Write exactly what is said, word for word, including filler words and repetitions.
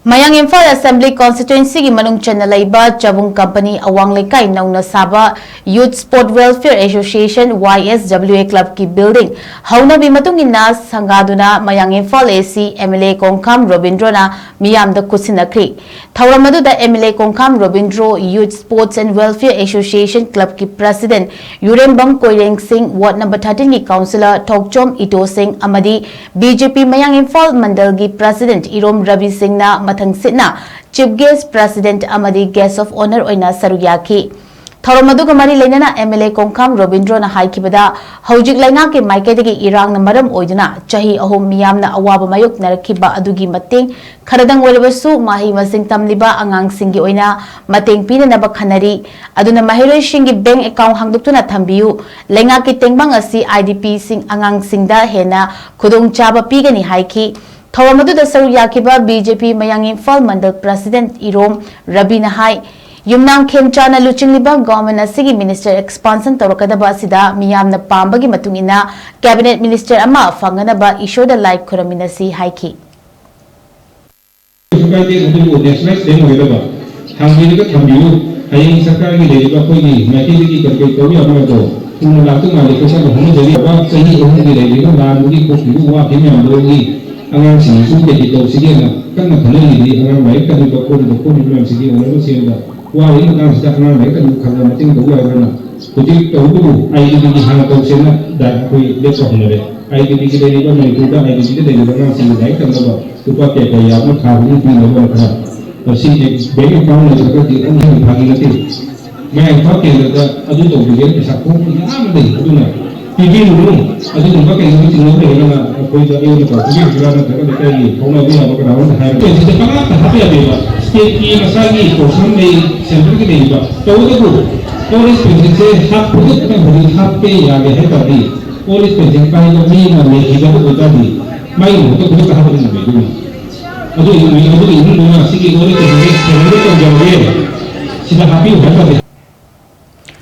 ꯃꯌꯥꯡ ꯏꯝꯐꯥꯜ ꯑꯦꯁꯦꯝꯕ꯭ꯂꯤ ꯀꯣꯟꯁꯇꯤꯇ꯭ꯋꯦꯟꯁꯤꯒꯤ ꯃꯅꯨꯡ ꯆꯟꯅ ꯂꯩꯕ ꯆꯕꯨꯡ ꯀꯝꯄꯅꯤ ꯑꯋꯥꯡ ꯂꯩꯀꯥꯏ ꯅꯧꯅ ꯁꯥꯕ ꯌꯨꯠ ꯁ꯭ꯄꯣꯔꯠ ꯋꯦꯜꯐꯤꯌꯔ ꯑꯦꯁꯣꯁꯤꯌꯦꯁꯟ, ꯋꯥꯏ ꯑꯦꯁ ꯗꯕ꯭ꯂꯤꯎ ꯑꯦ, ꯀ꯭ꯂꯕꯀꯤ ꯕꯤꯜꯗꯤꯡ ꯍꯧꯅꯕꯤ ꯃꯇꯨꯡ ꯏꯟꯅ ꯁꯪꯒꯥꯗꯨꯅ ꯃꯌꯥꯡ ꯏꯝꯐꯥꯜ ꯑꯦ ꯁꯤ ꯑꯦꯝ ꯑꯦꯜ ꯑꯦ ꯀꯣꯡꯈꯥꯝ ꯔꯣꯕꯤꯟꯗ꯭ꯔꯣꯅ ꯃꯤꯌꯥꯝꯗ ꯈꯨꯠꯁꯤꯟꯅꯈ꯭ꯔꯤ꯫ ꯊꯧꯔꯝ ꯑꯗꯨꯗ M L A Kongkham Robindro, youth sports and welfare association ꯀ꯭ꯂꯕꯀꯤ president Yurembam Koireng Singh, ward number ꯊꯥꯔꯇꯤꯟꯒꯤ counsellor ꯊꯣꯛꯆꯣꯝ ꯏꯇꯣ ꯁꯤꯡ ꯑꯃꯗꯤ ꯕꯤ ꯖꯦ ꯄꯤ ꯃꯌꯥꯡ ꯏꯝꯐꯥꯜ ꯃꯟꯗꯜꯒꯤ ꯄ꯭ꯔꯁꯤꯗꯦꯟꯠ ꯏꯔꯣꯝ ꯔꯕꯤ ꯁꯤꯡꯅ ꯃꯊꯪꯁꯤꯠꯅ ꯆꯤꯐ ꯒꯦꯁ꯭ꯠ, ꯄ꯭ꯔꯁꯤꯗꯦꯟꯠ ꯑꯃꯗꯤ ꯒꯦꯁ꯭ꯠ ꯑꯣꯐ ꯑꯣꯅꯔ ꯑꯣꯏꯅ ꯁꯔꯨꯛ ꯌꯥꯈꯤ꯫ ꯊꯧꯔꯝ ꯑꯗꯨꯒ ꯃꯔꯤ ꯂꯩꯅꯅ ꯑꯦꯝ ꯑꯦꯜ ꯑꯦ ꯀꯣꯡꯈꯥꯝ ꯔꯣꯕꯤꯟꯗ꯭ꯔꯣꯅ ꯍꯥꯏꯈꯤꯕꯗ, ꯍꯧꯖꯤꯛ ꯂꯩꯉꯥꯛꯀꯤ ꯃꯥꯏꯀꯩꯗꯒꯤ ꯏꯔꯥꯡꯅ ꯃꯔꯝ ꯑꯣꯏꯗꯨꯅ ꯆꯍꯤ ꯑꯍꯨꯝ ꯃꯤꯌꯥꯝꯅ ꯑꯋꯥꯕ ꯃꯥꯌꯣꯛꯅꯔꯛꯈꯤꯕ ꯑꯗꯨꯒꯤ ꯃꯇꯦꯡ ꯈꯔꯗꯪ ꯑꯣꯏꯔꯕꯁꯨ ꯃꯍꯩ ꯃꯁꯤꯡ ꯇꯝꯂꯤꯕ ꯑꯉꯥꯡꯁꯤꯡꯒꯤ ꯑꯣꯏꯅ ꯃꯇꯦꯡ ꯄꯤꯅꯅꯕ ꯈꯟꯅꯔꯤ꯫ ꯑꯗꯨꯅ ꯃꯍꯩꯔꯣꯏꯁꯤꯡꯒꯤ ꯕꯦꯡꯛ ꯑꯦꯀꯥꯎꯟꯠ ꯍꯥꯡꯗꯣꯛꯇꯨꯅ ꯊꯝꯕꯤꯌꯨ꯫ ꯂꯩꯉꯥꯛꯀꯤ ꯇꯦꯡꯕꯥꯡ ꯑꯁꯤ ꯑꯥꯏ ꯗꯤ ꯄꯤꯁꯤꯡ ꯑꯉꯥꯡꯁꯤꯡꯗ ꯍꯦꯟꯅ ꯈꯨꯗꯣꯡꯆꯥꯕ ꯄꯤꯒꯅꯤ ꯍꯥꯏꯈꯤ꯫ ꯊꯧꯔꯝ ꯑꯗꯨꯗ ꯁꯔꯨꯛ ꯌꯥꯈꯤꯕ ꯕꯤ ꯖꯦ ꯄꯤ ꯃꯌꯥꯡ ꯏꯝꯐꯥꯜ ꯃꯟꯗꯜ ꯄ꯭ꯔꯁꯤꯗꯦꯟꯠ ꯏꯔꯣꯝ ꯔꯕꯤꯅ ꯍꯥꯏ, ꯌꯨꯝꯅꯥꯝ ꯈꯦꯝꯆꯥꯅ ꯂꯨꯆꯤꯡꯂꯤꯕ ꯒꯣꯚꯔꯟꯃꯦꯟꯠ ꯑꯁꯤꯒꯤ ꯃꯤꯅꯤꯁꯇꯔ ꯑꯦꯛꯁꯄꯥꯟꯁꯟ ꯇꯧꯔꯛꯀꯗꯕ ꯑꯁꯤꯗ ꯃꯤꯌꯥꯝꯅ ꯄꯥꯝꯕꯒꯤ ꯃꯇꯨꯡ ꯏꯟꯅ ꯀꯦꯕꯤꯅꯦꯠ ꯃꯤꯅꯤꯁꯇꯔ ꯑꯃ ꯐꯪꯅꯅꯕ ꯏꯁꯣꯔꯗ ꯂꯥꯏ ꯈꯨꯔꯨꯝꯃꯤꯟꯅꯁꯤ ꯍꯥꯏꯈꯤ꯫ ꯁꯔꯀꯥꯔꯗꯤ ꯑꯗꯨꯕꯨ ꯅꯦꯁꯅꯦꯜ ꯁ꯭ꯇꯦꯝ ꯑꯣꯏꯒꯗꯕ ꯊꯥꯡꯕꯤꯔꯒ ꯊꯝꯕꯤꯌꯨ꯫ ꯍꯌꯦꯡ ꯁꯔꯀꯥꯔꯒꯤ ꯂꯩꯔꯤꯕ ꯑꯩꯈꯣꯏꯒꯤ ꯃꯥꯏꯀꯩꯗꯒꯤ ꯀꯔꯤ ꯀꯔꯤ ꯇꯧꯕ ꯌꯥꯕ ꯍꯥꯏꯕꯗꯣ ꯊꯨꯅ ꯂꯥꯛꯇꯧ ꯃꯥꯜꯂꯤ꯫ ꯑꯩꯈꯣꯏ ꯀꯟꯅ ꯍꯣꯠꯅꯖꯔꯤ꯫ ꯂꯩꯕꯥꯛ ꯆꯍꯤ ꯑꯍꯨꯝꯒꯤ ꯂꯩꯔꯤꯕ ꯂꯥꯟꯗꯨꯒꯤ ꯊꯣꯛꯈꯤꯕ ꯋꯥꯈꯩ ꯃꯌꯥꯝꯗꯨꯗꯒꯤ ꯑꯉꯥꯡꯁꯤꯡꯁꯤꯁꯨ ꯀꯩ ꯀꯩ ꯇꯧꯁꯤꯒꯦꯅ ꯀꯟꯅ ꯈꯟꯅꯔꯤꯗꯤ ꯑꯉꯥꯡ ꯂꯥꯏꯔꯤꯛ ꯇꯝꯃꯤꯕ ꯈꯣꯠꯂꯤꯕ ꯈꯣꯠꯂꯤꯕ ꯃꯌꯥꯝꯁꯤꯒꯤ ꯑꯣꯏꯅꯕ ꯁꯦꯝꯕ ꯋꯥꯔꯤꯕ ꯃꯇꯥꯡꯁꯤꯗ ꯑꯉꯥꯡ ꯂꯥꯏꯔꯤꯛ ꯇꯝꯕ ꯈꯔ ꯈꯔ ꯃꯇꯦꯡ ꯇꯧꯕ ꯌꯥꯒꯗ꯭ꯔꯅ ꯍꯧꯖꯤꯛ ꯇꯧꯕꯕꯨ ꯑꯥꯏ ꯗꯤ ꯕꯤꯒꯤ ꯍꯥꯟꯅ ꯇꯧꯁꯦꯅ ꯗꯥ ꯑꯩꯈꯣꯏ ꯂꯦꯞꯄ ꯍꯧꯅꯔꯦ꯫ ꯑꯥꯏ ꯗꯤ ꯕꯤꯒꯤ ꯂꯩꯔꯤꯕ ꯃꯅꯤꯄꯨꯔꯗ ꯑꯥꯏ ꯗꯤ ꯕꯤꯗ ꯂꯩꯔꯤꯕ ꯑꯉꯥꯡꯁꯤꯡꯒꯤ ꯂꯥꯏꯔꯤꯛ ꯇꯝꯅꯕ ꯂꯨꯄꯥ ꯀꯌꯥ ꯀꯌꯥ ꯌꯥꯕꯅꯣ ꯊꯥ ꯈꯨꯗꯤꯡ ꯄꯤꯅꯕ ꯈꯔ ꯃꯁꯤ ꯕꯦꯡꯛ ꯑꯦꯀꯥꯎꯟꯠ ꯂꯩꯇ꯭ꯔꯒꯗꯤ ꯑꯃꯨꯛ ꯍꯦꯟꯅ ꯐꯥꯒꯤ ꯅꯠꯇꯦ꯫ ꯃꯌꯥꯡ ꯏꯝꯐꯥꯜ ꯀꯦꯟꯗ꯭ꯔꯗ ꯑꯗꯨ ꯇꯧꯕꯤꯒꯦꯅ ꯄꯩꯁꯥ ꯈꯣꯝꯕ ꯌꯥꯝ ꯂꯩ꯫ ꯑꯗꯨꯅ ꯄꯤꯕꯤꯔꯨꯅꯨ꯫ ꯑꯗꯨꯒꯨꯝꯕ ꯀꯩꯒꯨꯝꯕ ꯆꯤꯡꯅꯕ ꯂꯩꯔꯒꯅ ꯑꯩꯈꯣꯏꯗ ꯑꯩꯉꯣꯟꯗ ꯄꯥꯎ ꯄꯤꯕꯤꯔꯛꯁꯤꯔꯥ ꯅꯠꯇ꯭ꯔꯒ ꯂꯩꯀꯥꯏꯒꯤ ꯐꯥꯎꯅꯕ ꯌꯥꯕ ꯀꯅꯥꯒꯨꯝꯕ ꯍꯥꯏꯔꯒ ꯁꯤꯗ ꯄꯪꯍꯥꯞꯇ ꯍꯥꯞꯄ ꯌꯥꯗꯦꯕ꯫ ꯁ꯭ꯇꯦꯠꯀꯤ ꯃꯁꯥꯒꯤ ꯄꯣꯔꯁꯟ ꯂꯩ, ꯁꯦꯟꯇ꯭ꯔꯒꯤ ꯂꯩꯔꯤꯕ꯫ ꯇꯧꯕꯇꯕꯨ ꯑꯣꯜ ꯑꯦꯖ ꯄꯦꯟꯁꯟꯁꯦ ꯍꯥꯞꯄꯗ ꯈꯤꯇꯪ ꯍꯧꯖꯤꯛ ꯍꯥꯞꯄꯦ ꯌꯥꯗꯦ ꯍꯥꯏ ꯇꯥꯔꯗꯤ ꯑꯣꯜ ꯑꯦꯖ ꯄꯦꯟꯁꯟ ꯄꯥꯏꯕ ꯃꯤ ꯑꯃ ꯂꯩꯈꯤꯗꯕ ꯑꯣꯏꯇꯥꯔꯗꯤ ꯃꯥꯒꯤ ꯃꯍꯨꯠꯇ ꯈꯨꯗꯛꯇ ꯍꯥꯞꯄꯗꯤ ꯉꯝꯃꯣꯏꯗꯣꯏꯅꯤ꯫ ꯑꯗꯨ ꯏꯃꯨꯡ-, ꯑꯗꯨꯒꯤ ꯏꯃꯨꯡꯗꯨꯅ ꯁꯤꯒꯤ ꯑꯣꯜ ꯑꯦꯖ ꯄꯦꯟꯁꯟꯁꯦ ꯁꯦꯟꯇ꯭ꯔꯗ ꯇꯧꯖꯔꯒꯦ, ꯁꯤꯗ ꯍꯥꯞꯄꯤꯌꯨ ꯍꯥꯏ ꯇꯥꯔꯗꯤ